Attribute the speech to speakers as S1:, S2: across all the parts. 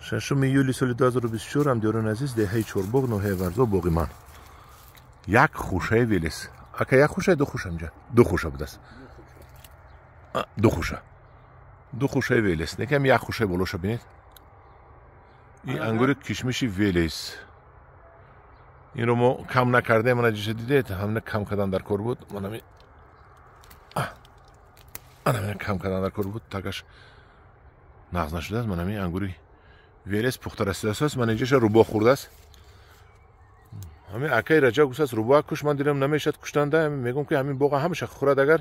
S1: 6 июли соли 2024, ҳамдиёрони азиз, деҳаи Чорбоғ, ноҳияи Варзоб, боғи ман. Як хушаи Велес. Ака, як хуша, ду хуша инҷа? Ду хуша будааст. Ду хуша. Ду хушаи Велес. Некам як хушаи болоша бинед. Ин ангури кишмиши Велес. Инро мо кам накардем, мана ҷиша дидед, ҳамина кам кардан дар кор буд. Манами ана кам кардан дар кор буд, тагаш нағз нашудааст. Манами ангури Велес пухта расидааст. Ман инҷаша рӯбоҳ хӯрдааст. Ҳамин акаи Раҷаб гуфтааст, рӯбоҳ куш, ман дидам намешад куштанда, мегӯм ки ҳамин боға ҳамаша хӯрад, агар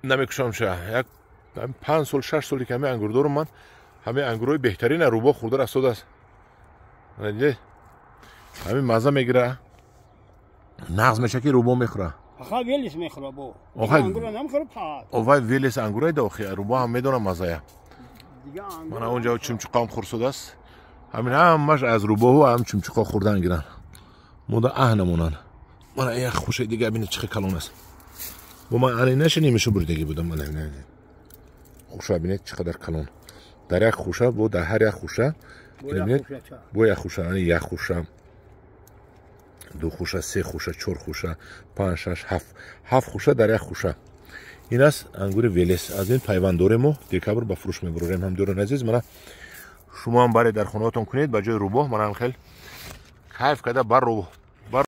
S1: намекушамша. Як 5 сол, 6 соле ки ҳамин ангур дорум, ман ҳамин ангурҳои беҳтарина рӯбоҳ хӯрда рафтодааст. Дидед, ҳамин мазза мегира, нағз меша ки рӯбоҳ мехӯра.
S2: Аха, Велес мехӯра бо. Ангура намехӯра фақат.
S1: Овай, Велес ангурай да охи, рӯбоҳ ҳам медонам маззая. Мана онҷа чумчуқам хӯрсудааст. Ҳамин ҳамаш аз рӯбоҳу ҳам чумчуқо хӯрдан гиранд. Мода аҳ намонанд. Мана як хушаи дига бинед, чӣ калон аст. Бо ман ани наша нимаша буридагӣ будам. Мана хуша бинед, чӣ қадар калон. Дар як хуша, бо дар ҳар як хуша бинед, бо як хуша, ани як хуша, ду хуша, се хуша, чор хуша, панҷ, шаш, ҳафт, ҳафт хуша дар як хуша. Ин аст ангури Велес. Аз ин пайванд дорем, мо декабр ба фурӯш мебурорем. Ҳамдиёрони азиз, мана шумо ҳам баре дар хонаотон кунед ба ҷои рӯбоҳ. Мана ҳам хел кайф карда бар